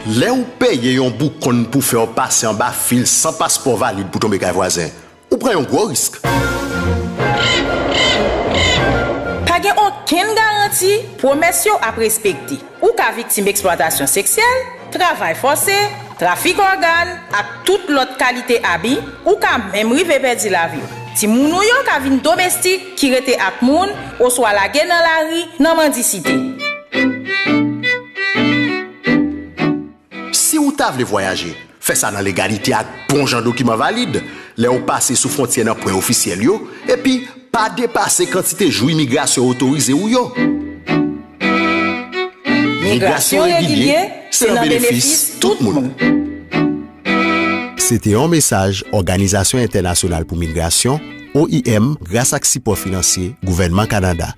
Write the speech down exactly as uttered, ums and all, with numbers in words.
Lè w peye yon boukonn pou fè w pase anba fil san paspò valid pou tonbe kay vwazen, ou pran yon gwo risk. Pa gen okenn garanti pwomès yo ap respekte. Ou ka viktim eksplwatasyon seksyèl, travay fòse, trafik ògàn, ak tout lòt kalite abi. Ou ka menm rive pèdi lavi w. Timoun ou yo ka vin domestik ki rete ak moun oswa lage nan lari nan mandisite. Si w ta vle vwayaje, fè sa nan legalite ak bon jan dokiman valid. Lè w pase sou fwontyè nan pwen ofisyèl yo, epi pa depase kantite jou imigrasyon otorize ou yo. Migrasyon regilye, se nan benefis tout moun. Se te yon mesaj Òganizasyon Entènasyonal pou Migrasyon, O I M, gras ak sipò finansye Gouvènman Kanada.